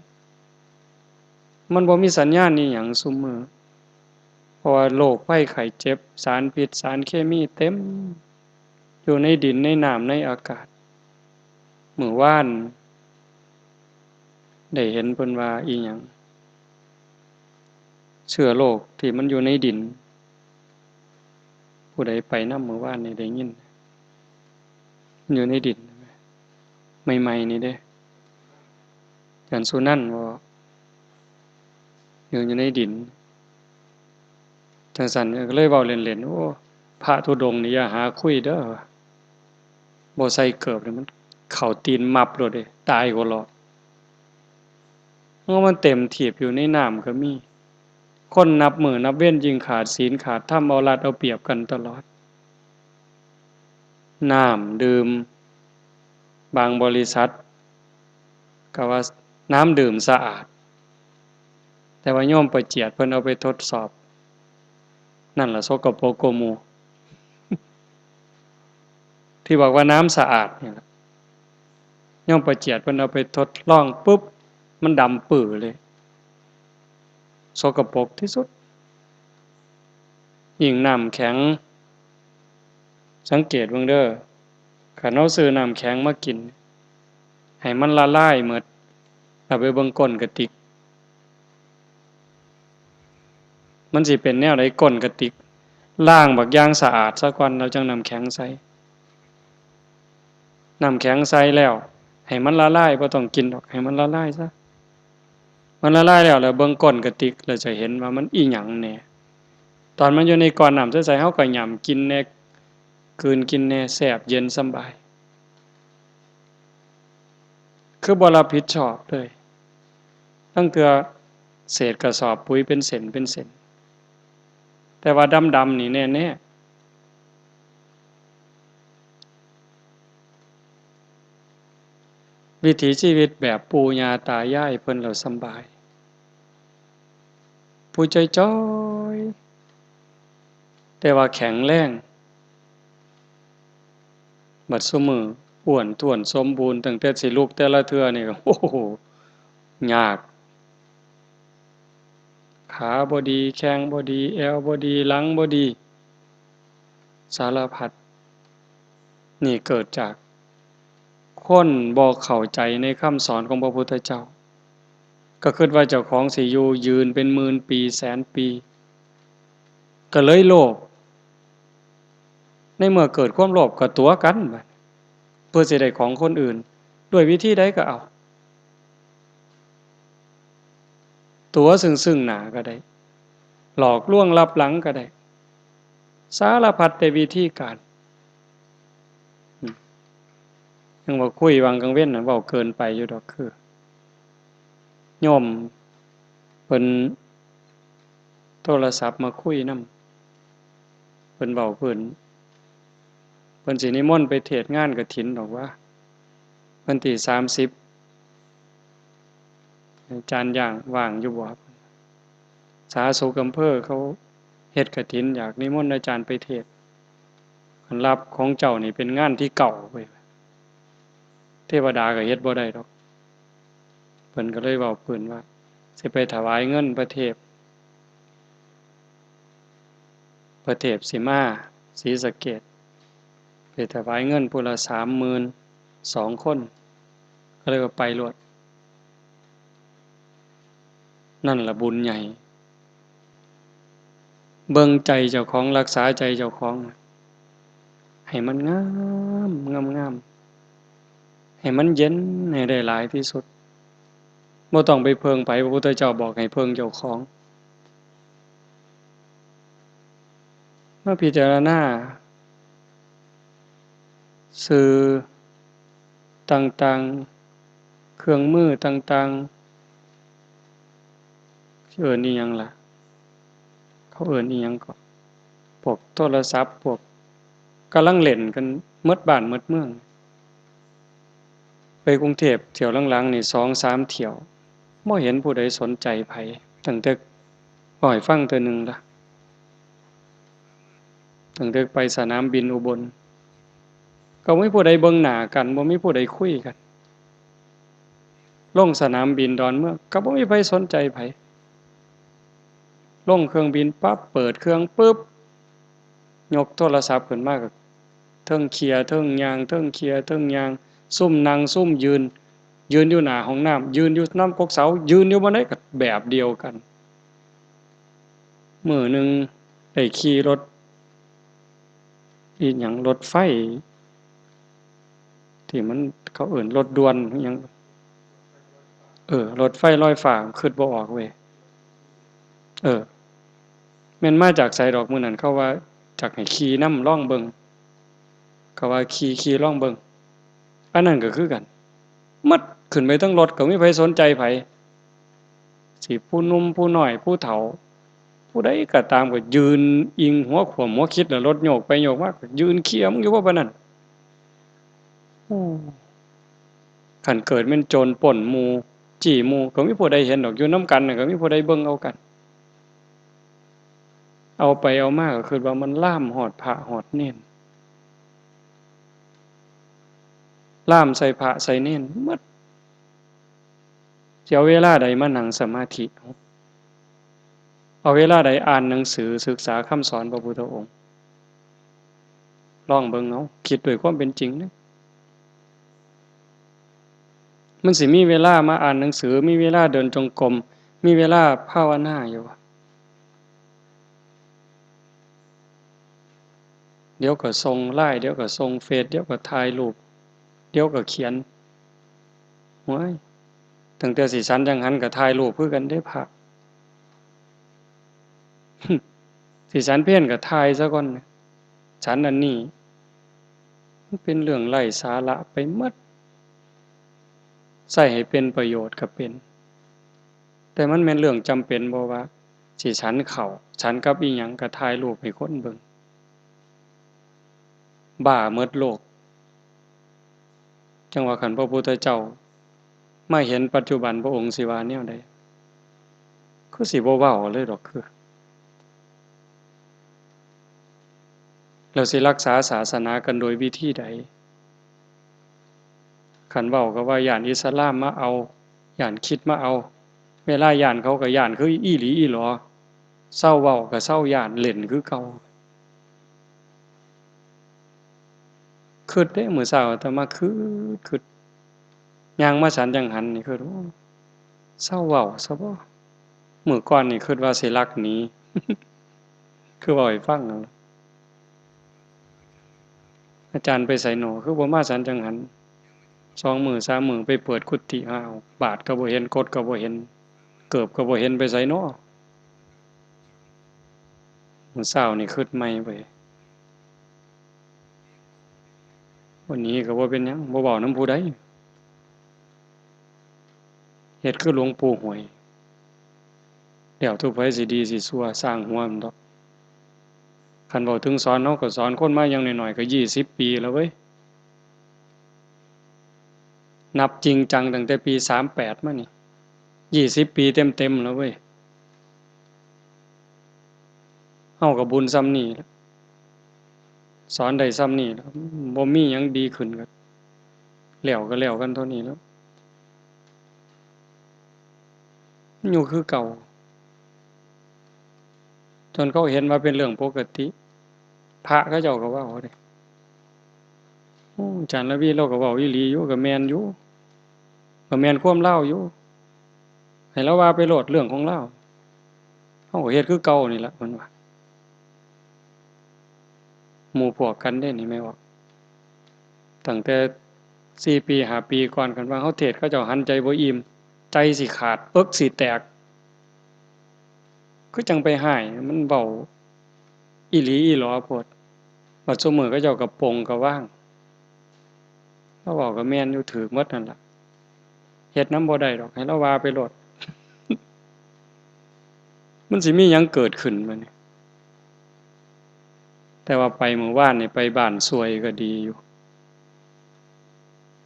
มันบ่มีสัญญาณอิหยังซุมื้อ เพราะว่าโรคภัยไข้เจ็บ สารพิษ สารเคมีเต็ม อยู่ในดิน ในน้ำ ในอากาศ มื้อวาน ได้เห็นเพิ่นว่าอิหยัง เชื้อโรคที่มันอยู่ในดิน ผู้ใดไปนำมื้อวานนี่ได้ยิน มันอยู่ในดิน ใหม่ๆ นี่เด้ อาจารย์สุนันท์ว่า อยู่ อยู่ในดิน จั่งซั้นก็เลยเว้าเล่นๆ โอ้ พระธุดงค์นี่อย่าหาคุยเด้อ บ่ใส่เกิบนี่มันเข้าตีนมับโลดเด้ ตายกว่าหลอด เพราะมันเต็มถีบอยู่ในน้ำก็มี คนนับมื้อนับเวรยิ่งขาดศีลขาดธรรม เอารัดเอาเปรียบกันตลอด น้ำดื่ม บางบริษัทก็ว่าน้ำดื่มสะอาด แต่ว่าโยมประเจียดเพิ่นเอาไปทดสอบ นั่นล่ะสกปรกกว่าหมู่ ที่บอกว่าน้ำสะอาดเนี่ยล่ะ โยมประเจียดเพิ่นเอาไปทดลองปุ๊บ มันดำปื้อเลย สกปรกที่สุด ยิ่งน้ำแข็ง สังเกตเบิ่งเด้อ คันเฮาซื้อน้ำแข็งมากิน ให้มันละลายหมด แล้วไปเบิ่งก้นกะติก มันสิเป็นแนวใดก้นกะติก ล้างบักอย่างสะอาดซะก่อน แล้วจั่งน้ำแข็งใส่ น้ำแข็งใส่แล้ว ให้มันละลาย บ่ต้องกินดอก ให้มันละลายซะ มันละลายแล้ว แล้วเบิ่งก้นกะติก แล้วจะเห็นว่ามันอิหยังแหน่ ตอนมันอยู่ในก้อนน้ำใสๆ เฮาก็หย่ำกินแหน่ กลืนกินแหน่ แซ่บเย็นสำบาย คือบ่รับผิดชอบเลย ลางเทื่อเศษกระสอบปุ๋ยเป็นเส้นเป็นเส้น แต่ว่าดำๆ นี่แน่ๆ วิถีชีวิตแบบปู่ย่าตายายเพิ่นแล้วสำบาย ผู้จ้อยๆ แต่ว่าแข็งแรง บัดซุมื้ออ้วนท้วนสมบูรณ์ ตั้งแต่สิลุกแต่ละเทื่อนี่ก็ โอ้โห ยาก ขาบ่ดี แข้งบ่ดี แอวบ่ดี หลังบ่ดี สารพัด นี่เกิดจากคนบ่เข้าใจในคำสอนของพระพุทธเจ้า ก็คิดว่าเจ้าของสิอยู่ยืนเป็นหมื่นปีแสนปี ก็เลยโลภ ในเมื่อเกิดความโลภก็ตั๋วกันบัด เพื่อสิได้ของคนอื่น ด้วยวิธีใดก็เอา ตั๋วซึ่งๆหน้าก็ได้ หลอกลวงลับหลังก็ได้ สารพัดแต่วิธีการ อืม ยังว่าคุยหว่างกลางเว็นน่ะ เว้าเกินไปอยู่ดอก คือ โยมเพิ่นโทรศัพท์มาคุยนำ เพิ่นเว้าเพิ่น เพิ่นสินิมนต์ไปเทศน์งานกฐินดอกว่า วันที่สามสิบ อาจารย์ย่างว่างอยู่บ่ สาธารณสุขอำเภอเขาเฮ็ดกฐิน อยากนิมนต์อาจารย์ไปเทศน์ อันรับของเจ้านี่เป็นงานที่เก้าเว้ย เทวดาก็เฮ็ดบ่ได้ดอก เพิ่นก็เลยเว้าเพิ่นว่า สิไปถวายเงินพระเทพ พระเทพสิมาศรีสะเกษ ไปถวายเงินผู้ละสามหมื่น สองคน ก็เลยว่าไปโลด นั่นล่ะบุญใหญ่ เบิ่งใจเจ้าของ รักษาใจเจ้าของ ให้มันงาม งาม งาม ให้มันเย็นให้ได้หลายที่สุด บ่ต้องไปเพิ่งไผ พระพุทธเจ้าบอกให้เพิ่งเจ้าของ มาพิจารณา สื่อต่างๆ เครื่องมือต่างๆ สิเอิ้นอิหยังล่ะ เขาเอิ้นอิหยังก็ พวกโทรศัพท์ พวกกำลังเล่นกันหมดบ้านหมดเมือง ไปกรุงเทพฯ เที่ยวหลังๆ นี่สองสามเที่ยว บ่เห็นผู้ใดสนใจไผ ตั้งแต่ เว้าให้ฟังเทื่อหนึ่งล่ะ ตั้งแต่ไปสนามบินอุบล ก็บ่มีผู้ใดเบิ่งหน้ากัน บ่มีผู้ใดคุยกัน ลงสนามบินดอนเมือง ก็บ่มีไผสนใจไผ ลงเครื่องบินปั๊บ เปิดเครื่องปึ๊บ ยกโทรศัพท์ขึ้นมาก็ เทิงเคลียร์ เทิงย่าง เทิงเคลียร์ เทิงย่าง ซุมนั่ง ซุมยืน ยืนอยู่หน้าห้องน้ำ ยืนอยู่นำกกเสา ยืนอยู่บ่อนใดก็แบบเดียวกัน มื้อหนึ่งได้ขี่รถ อีหยัง รถไฟ ที่มัน เขาเอิ้นรถด่วนอิหยัง เออ รถไฟลอยฟ้า คิดบ่ออกเว้ย เออ แม่นมาจากไสดอก มื้อนั้นเขาว่าจักให้ขี่นำลองเบิ่ง เขาว่าขี่ ขี่ลองเบิ่ง อันนั้นก็คือกัน หมด ขึ้นไปเทิงรถก็บ่มีไผสนใจไผ สิผู้หนุ่มผู้น้อยผู้เฒ่า ผู้ใดก็ตามก็ยืนอิงหัวขวมหัวคิด แล้วรถโยกไปโยกมาก็ยืนเคลียร์มึงอยู่ว่าปานนั้น โอ้ คันเกิดแม่นโจรปล้นหมู่ จี้หมู่ ก็มีผู้ใดเห็นดอก อยู่นำกันน่ะ ก็มีผู้ใดเบิ่งเอากัน เอาไปเอามาก็คิดว่ามันลามฮอดพระฮอดเณร ลามใส่พระใส่เณรหมด สิเอาเวลาใดมานั่งสมาธิ เอาเวลาใดอ่านหนังสือศึกษาคำสอนพระพุทธองค์ ลองเบิ่งเอา คิดด้วยความเป็นจริงนะ มันสิมีเวลามาอ่านหนังสือ มีเวลาเดินจงกรม มีเวลาภาวนาอยู่วะ เดี๋ยวก็ส่งไลน์ เดี๋ยวก็ส่งเฟซ เดี๋ยวก็ถ่ายรูป เดี๋ยวก็เขียน โอ้ย ตั้งแต่สิฉันจังหันก็ถ่ายรูปคือกันเด้พระ สิฉันเพลก็ถ่ายซะก่อน ฉันอันนี้ มันเป็นเรื่องไร้สาระไปหมด ใช้ให้เป็นประโยชน์ก็เป็น แต่มันแม่นเรื่องจำเป็นบ่ว่า สิฉันข้าว ฉันกับอิหยังก็ถ่ายรูปให้คนเบิ่ง บ้าหมดโลก จั่งว่าคันพระพุทธเจ้ามาเห็นปัจจุบันพระองค์สิว่าแนวใด คือสิบ่เว้าเลยดอก คือ แล้วสิรักษาศาสนากันโดยวิธีใด คันเว้าก็ว่าย้านอิสลามมาเอา ย้านคริสต์มาเอา เวลาย้านเขาก็ย้านคืออีหลีอีหลอ เซาเว้าก็เซาย้าน เล่นคือเก่า คิดเด้ มื้อเช้าอาตมาคิด คิด ย่างมาฉันจังหันนี่ คิด โอ้ เซาเว้าซะบ่ มื้อก่อนนี่คิดว่าสิลักหนี คือเว้าให้ฟังนั่นล่ะ อาจารย์ไปไสหนอ คือบ่มาฉันจังหัน สองมื้อสามมื้อไปเปิดกุฏิหาเอา บาตรก็บ่เห็น กฎก็บ่เห็น เกิบก็บ่เห็นไปไสน้อ มื้อเช้านี่คิดใหม่เว้ย วันนี้ก็บ่เป็นหยัง บ่เว้านำผู้ใด เฮ็ดคือหลวงปู่หวย แล้วแต่ไผสิดีสิชั่ว ซ่างหัวมันดอก คันเว้าถึงสอน เฮาก็สอนคนมาอย่างน้อยๆ ก็ยี่สิบปีแล้วเว้ย นับจริงจังตั้งแต่ปีสามแปดมานี่ ยี่สิบปีเต็มๆ แล้วเว้ย เฮาก็บุญส่ำนี่ล่ะ สอนได้ส่ำนี่ล่ะ บ่มีหยังดีขึ้นก็ แล้วก็แล้วกันเท่านี้แล้ว มันอยู่คือเก่า จนเขาเห็นว่าเป็นเรื่องปกติ พระเขาเจ้าก็เว้าเด้ โอ้ อาจารย์ระวีลาวก็เว้าอีหลีอยู่ ก็แม่นอยู่ ก็แม่นความลาวอยู่ ให้ลาวว่าไปโลดเรื่องของลาว เฮาก็เฮ็ดคือเก่านี่ล่ะ เพิ่นว่า หมู่พวกกันเด้นี่แม่นบ่ ตั้งแต่สี่ปีห้าปีก่อน คันว่าเฮาเทศน์ เขาเจ้าหันใจบ่อิ่ม ใจสิขาด เอิกสิแตก คือจั่งไปฮ้าย มันเว้าอีหลีอีหลอโพด บัดซุมื้อเขาเจ้าก็ปลงก็วาง ลาวเว้าก็แม่นอยู่ ถูกหมดนั่นล่ะ เฮ็ดนำบ่ได้ดอก ให้ลาวว่าไปโลด มันสิมีหยังเกิดขึ้นบัดนี้ แต่ว่าไปมื้อวานนี่ ไปบ้านซวยก็ดีอยู่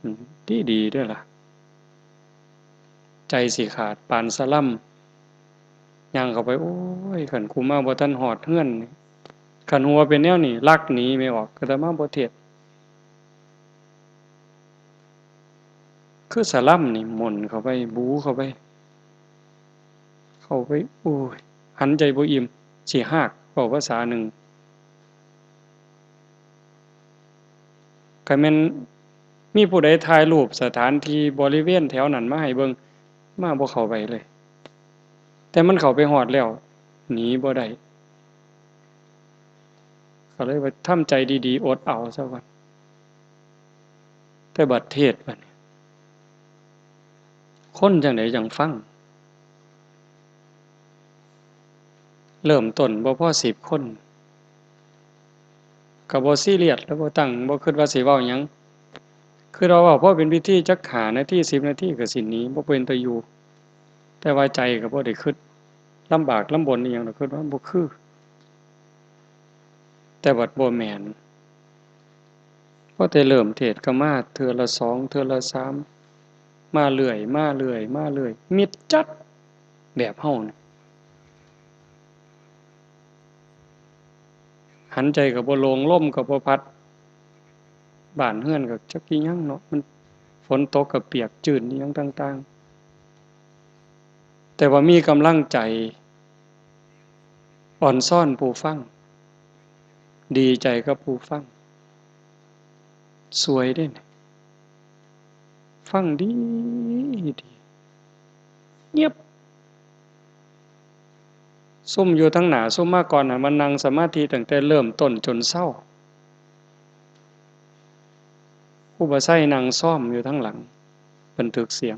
อืม ดีดีเด้อล่ะ ใจสิขาดปานสะลำ ย่างเข้าไป โอ้ย คันกูมาบ่ทันฮอดเฮือนนี่ คันฮู้ว่าเป็นแนวนี้ ลักหนีแม่นบ่ ก็แต่มาบ่เทศน์ คือสะลำนี่ หม่นเข้าไป บูเข้าไป เข้าไป โอ้ย หันใจบ่อิ่ม สิฮาก เว้าภาษาหนึ่ง คันแม่นมีผู้ใดถ่ายรูปสถานที่บริเวณแถวนั้นมาให้เบิ่ง มาบ่เข้าไปเลย แต่มันเข้าไปฮอดแล้ว หนีบ่ได้ ก็เลยว่าทำใจดีๆ อดเอาซะก่อน แต่บัดเทศน์บัดนี้ คนจั่งใดจั่งฟัง เริ่มต้นบ่พอสิบคน ก็บ่ซีเรียส แล้วบ่ตั้ง บ่คิดว่าสิเว้าหยัง คิดว่าเว้าพอเป็นพิธีจักห้านาที สิบนาทีก็สิหนี บ่เป็นตาอยู่ แต่ว่าใจก็บ่ได้คิดลำบากลำบนอีหยังดอก คิดว่าบ่คือ แต่บัดบ่แม่น พอแต่เริ่มเทศน์ก็มาเทื่อละสอง เทื่อละสาม มาเรื่อย มาเรื่อย มาเรื่อย มิดจัด แบบเฮานี่ หันใจก็บ่โล่ง ลมก็บ่พัด บ้านเฮือนก็จักอิหยังเนาะ มันฝนตกก็เปียกชื้นอิหยังต่างๆ แต่ว่ามีกำลังใจ อ่อนซ้อนผู้ฟัง ดีใจกับผู้ฟัง ซวยเด้นี่ ฟังดีดี เงียบ ซุมอยู่ทางหน้า ซุมมาก่อนน่ะ มันนั่งสมาธิตั้งแต่เริ่มต้นจนเซา ครูบาไซนั่งซ้อมอยู่ทางหลัง บันทึกเสียง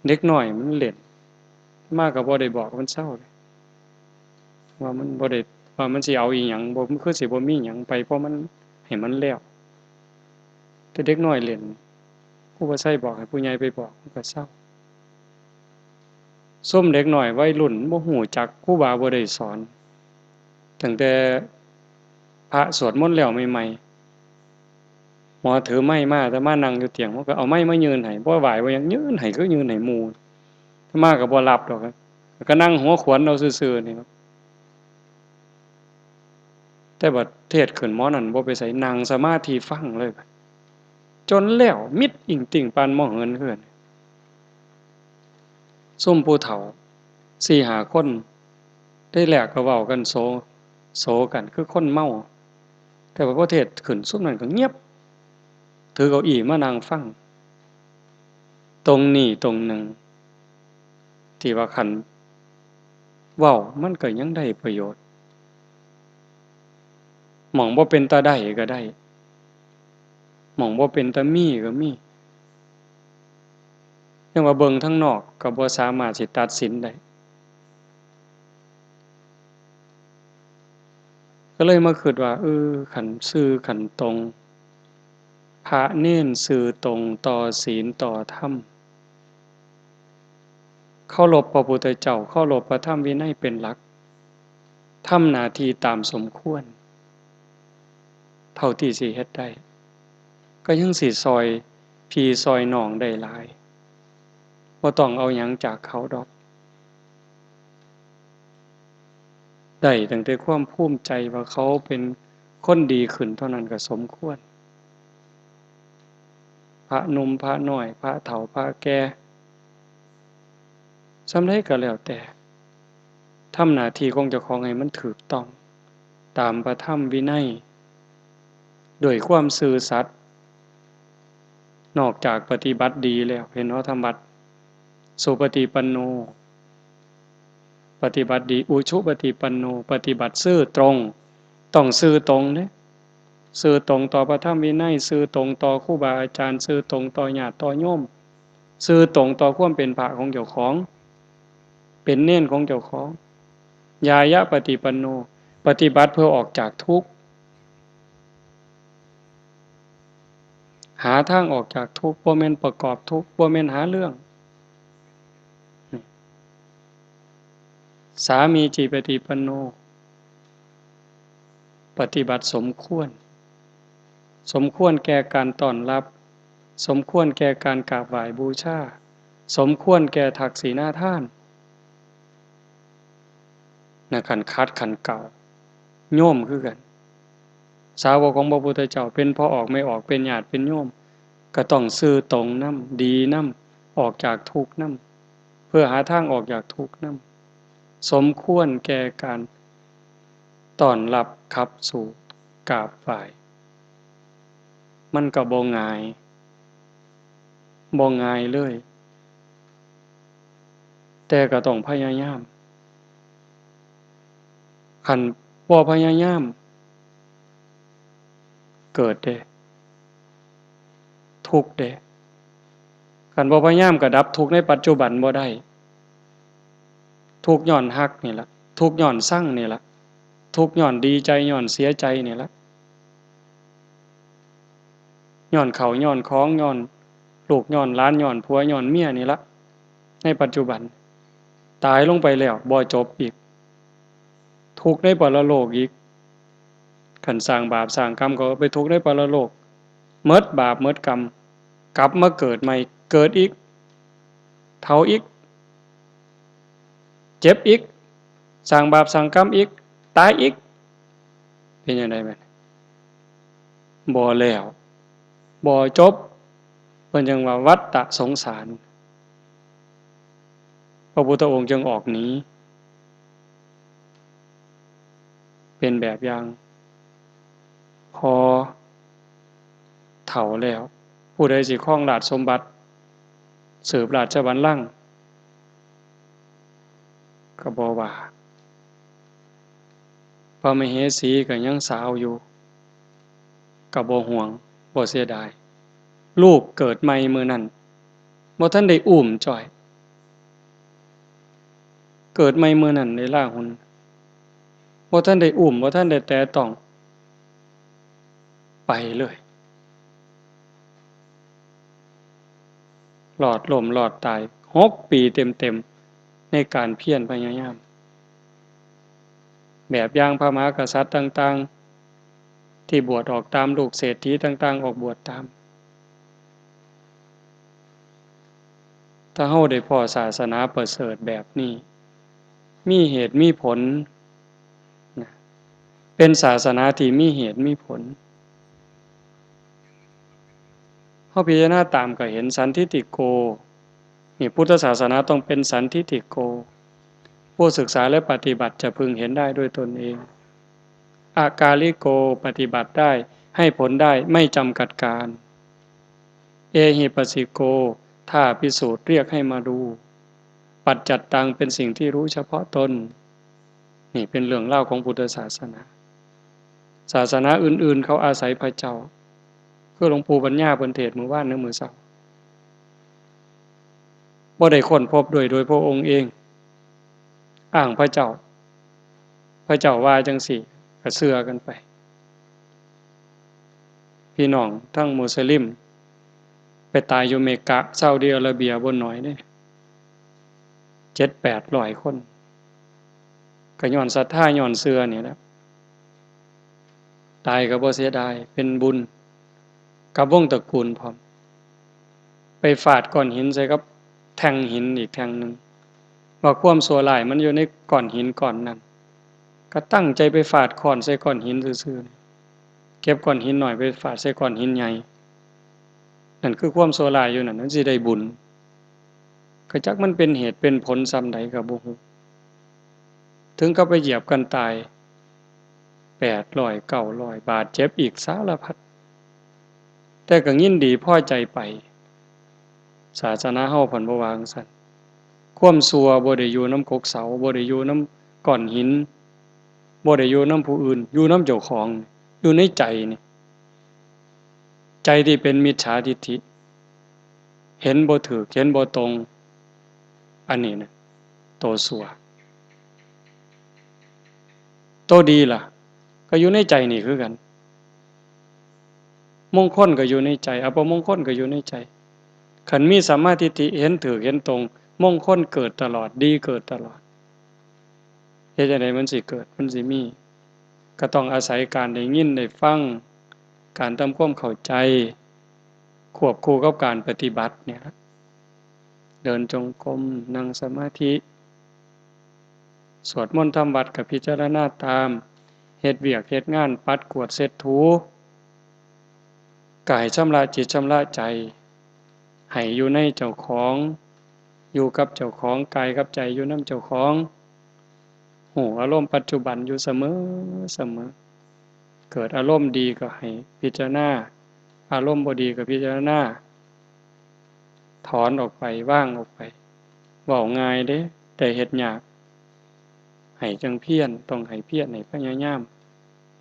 เด็กน้อยมันเล่น มาก็บ่ได้บอกมันเซาเลย ว่ามันบ่ได้ ว่ามันสิเอาอีหยัง บ่ คือสิบ่มีหยังไป เพราะมัน ให้มันแล้ว แต่เด็กน้อยเล่น ครูบาไซบอกให้ผู้ใหญ่ไปบอก มันก็เซา ซุมเด็กน้อยวัยรุ่นบ่ฮู้จัก ครูบาบ่ได้สอน ตั้งแต่พระสวดมนต์แล้วใหม่ๆ หมอถือไมค์มา อาตมานั่งอยู่เตียง มันก็เอาไมค์มายื่นให้ บ่ไหว้บ่หยัง ยื่นให้ คือยื่นให้หมู่ อาตมาก็บ่รับดอก ก็นั่งหัวขวนเอาซื่อๆ นี่เนาะ แต่บัดเทศน์ขึ้นหมอนั่นบ่ไปไส นั่งสมาธิฟังเลย จนแล้วมิดอิ่งติ่งปานหมอเหินเฮือน ซุมผู้เฒ่าสี่ห้าคน ได้แลกก็เว้ากันโซ โซกันคือคนเมา แต่ว่าพอเทศน์ขึ้นซุมนั้นก็เงียบ ถือเก้าอี้มานั่งฟัง ตรงนี้ตรงหนึ่ง ที่ว่าคันเว้ามันก็ยังได้ประโยชน์ หม่องบ่เป็นตาได้ก็ได้ หม่องบ่เป็นตามีก็มี ยังว่าเบิ่งทางนอกก็บ่สามารถสิตัดสินได้ ก็เลยมาคิดว่า เออ คันซื่อคันตรง พระเณรซื่อตรงต่อศีลต่อธรรม เคารพพระพุทธเจ้า เคารพพระธรรมวินัยเป็นหลัก ทำหน้าที่ตามสมควร เท่าที่สิเฮ็ดได้ ก็ยังสิซ่อยพี่ซ่อยน้องได้หลาย บ่ต้องเอาหยังจากเขาดอก ได้ตั้งแต่ความภูมิใจว่าเขาเป็นคนดีขึ้นเท่านั้นก็สมควร พระหนุ่มพระน้อย พระเฒ่าพระแก่ ส่ำใดก็แล้วแต่ ทำหน้าที่ของเจ้าของให้มันถูกต้อง ตามพระธรรมวินัย ด้วยความซื่อสัตย์ นอกจากปฏิบัติดีแล้ว เห็นบ่ ธรรมวัตร สุปฏิปันโน ปฏิบัติดี อุชุปฏิปันโน ปฏิบัติซื่อตรง ต้องซื่อตรงเด้ ซื่อตรงต่อพระธรรมวินัย ซื่อตรงต่อครูบาอาจารย์ ซื่อตรงต่อญาติต่อโยม ซื่อตรงต่อความเป็นพระของเจ้าของ เป็นเณรของเจ้าของ ญาณปฏิปันโน ปฏิบัติเพื่อออกจากทุกข์ หาทางออกจากทุกข์ บ่แม่นประกอบทุกข์ บ่แม่นหาเรื่อง สามีจิปฏิปันโน ปฏิบัติสมควร สมควรแก่การต้อนรับ สมควรแก่การกราบไหว้บูชา สมควรแก่ทักษิณาทาน นะ คันขัดคันเกลา โยมคือกัน สาวกของพระพุทธเจ้า เป็นพ่อออกแม่ออก เป็นญาติเป็นโยม ก็ต้องซื่อตรงนำ ดีนำ ออกจากทุกข์นำ เพื่อหาทางออกจากทุกข์นำ สมควรแก่การต้อนรับขับสู้กราบไหว้ มันก็บ่ง่าย บ่ง่ายเลย แต่ก็ต้องพยายาม คันบ่พยายาม เกิดเด้ ทุกข์เด้ คันบ่พยายามก็ดับทุกข์ในปัจจุบันบ่ได้ ทุกข์ย้อนฮักนี่ล่ะ ทุกข์ย้อนซังนี่ล่ะ ทุกข์ย้อนดีใจ ย้อนเสียใจนี่ล่ะ ย้อนข้าว ย้อนของ ย้อนลูก ย้อนหลาน ย้อนผัว ย้อนเมียนี่ล่ะ ในปัจจุบัน ตายลงไปแล้วบ่จบอีก ทุกข์ในปรโลกอีก คันสร้างบาปสร้างกรรมก็ไปทุกข์ในปรโลก หมดบาปหมดกรรม กลับมาเกิดใหม่ เกิดอีก เฒ่าอีก เจ็บอีก สร้างบาปสร้างกรรมอีก ตายอีก เป็นจั่งใด๋แม่น บ่แล้ว บ่จบ เพิ่นจั่งว่าวัฏฏะสงสาร พระพุทธองค์จึงออกหนี เป็นแบบอย่าง พอเฒ่าแล้ว ผู้ใดสิครองราชสมบัติ สืบราชบัลลังก์ ก็บ่ว่า พระมเหสีก็ยังสาวอยู่ ก็บ่ห่วง บ่เสียดาย ลูกเกิดใหม่มื้อนั้น บ่ทันได้อุ้มจ้อย เกิดใหม่มื้อนั้นได้ลาหุน บ่ทันได้อุ้ม บ่ทันได้แตะต้อง ไปเลย รอดล้มรอดตาย หกปีเต็มๆ ในการเพียรพยายาม แบบอย่างพระมหากษัตริย์ต่างๆ ที่บวชออกตาม ลูกเศรษฐีต่างๆ ออกบวชตาม ถ้าเฮาได้พ้อศาสนาประเสริฐแบบนี้ มีเหตุมีผลนะ เป็นศาสนาที่มีเหตุมีผล เฮาพิจารณาตามก็เห็น สันทิฏฐิโก นี่พุทธศาสนาต้องเป็นสันทิฏฐิโก ผู้ศึกษาและปฏิบัติจะพึงเห็นได้ด้วยตนเอง อากาลิโก ปฏิบัติได้ ให้ผลได้ ไม่จำกัดการ เอหิปัสสิโก ถ้าพิสูจน์เรียกให้มาดู ปัจจัตตัง เป็นสิ่งที่รู้เฉพาะตน นี่เป็นเรื่องเล่าวของพุทธศาสนา ศาสนาอื่นๆ เขาอาศัยพระเจ้า คือหลวงปู่ปัญญาเพิ่นเทศน์มื้อวานหรือมื้อเช้า บ่ได้ค้นพบด้วยโดยพระองค์เอง อ้างพระเจ้า พระเจ้าว่าจั่งซี้ ก็เชื่อกันไป พี่น้องทั้งมุสลิม ไปตายอยู่เมกะ ซาอุดิอาระเบีย บ่น้อยเด้ เจ็ดแปดร้อยคน ก็ย้อนศรัทธา ย้อนเชื่อนี่แหละ ตายก็บ่เสียดาย เป็นบุญ กับวงตระกูลพร้อม ไปฟาดก้อนหินใส่กับแท่งหินอีกแท่งหนึ่ง ว่าความชั่วร้ายมันอยู่ในก้อนหินก้อนนั้น ก็ตั้งใจไปฟาดค้อนใส่ก้อนหินซื่อๆ เก็บก้อนหินน้อยไปฟาดใส่ก้อนหินใหญ่ นั่นคือความชั่วร้ายอยู่นั่น มันสิได้บุญ ก็จักมันเป็นเหตุเป็นผลส่ำใดก็บ่ฮู้ ถึงกับไปเหยียบกันตาย แปดร้อย เก้าร้อย บาดเจ็บอีกสารพัด แต่ก็ยินดีพอใจไป ศาสนาเฮาพันบ่ว่าจั่งซั้น ความชั่วบ่ได้อยู่นำกกเสา บ่ได้อยู่นำก้อนหิน บ่ได้อยู่นำผู้อื่น อยู่นำเจ้าของ อยู่ในใจนี่ ใจที่เป็นมิจฉาทิฏฐิ เห็นบ่ถูก เห็นบ่ตรง อันนี้นะ ตัวชั่ว ตัวดีล่ะ ก็อยู่ในใจนี่คือกัน มงคลก็อยู่ในใจ อัปมงคลก็อยู่ในใจ คันมีสัมมาทิฏฐิ เห็นถูก เห็นตรง มงคลเกิดตลอด ดีเกิดตลอด เฮ็ดจั่งใดมันสิเกิด มันสิมี ก็ต้องอาศัยการได้ยินได้ฟัง การทำความเข้าใจ ควบคู่กับการปฏิบัติเนี่ย เดินจงกรม นั่งสมาธิ สวดมนต์ทำวัตรก็พิจารณาตาม เฮ็ดเวียกเฮ็ดงาน ปัดกวาดเช็ดถู ก็ให้ชำระจิตชำระใจ ให้อยู่ในเจ้าของ อยู่กับเจ้าของ กายกับใจอยู่นำเจ้าของ ฮู้อารมณ์ปัจจุบันอยู่เสมอเสมอ เกิดอารมณ์ดีก็ให้พิจารณา อารมณ์บ่ดีก็พิจารณา ถอนออกไป วางออกไป เว้าง่ายเด้ แต่เฮ็ดยาก ให้จั่งเพียร ต้องให้เพียร ให้พยายาม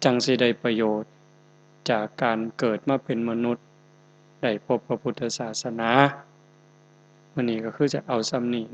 จั่งสิได้ประโยชน์ จากการเกิดมาเป็นมนุษย์ ได้พบพระพุทธศาสนา มื้อนี้ก็คือจะเอาส่ำนี้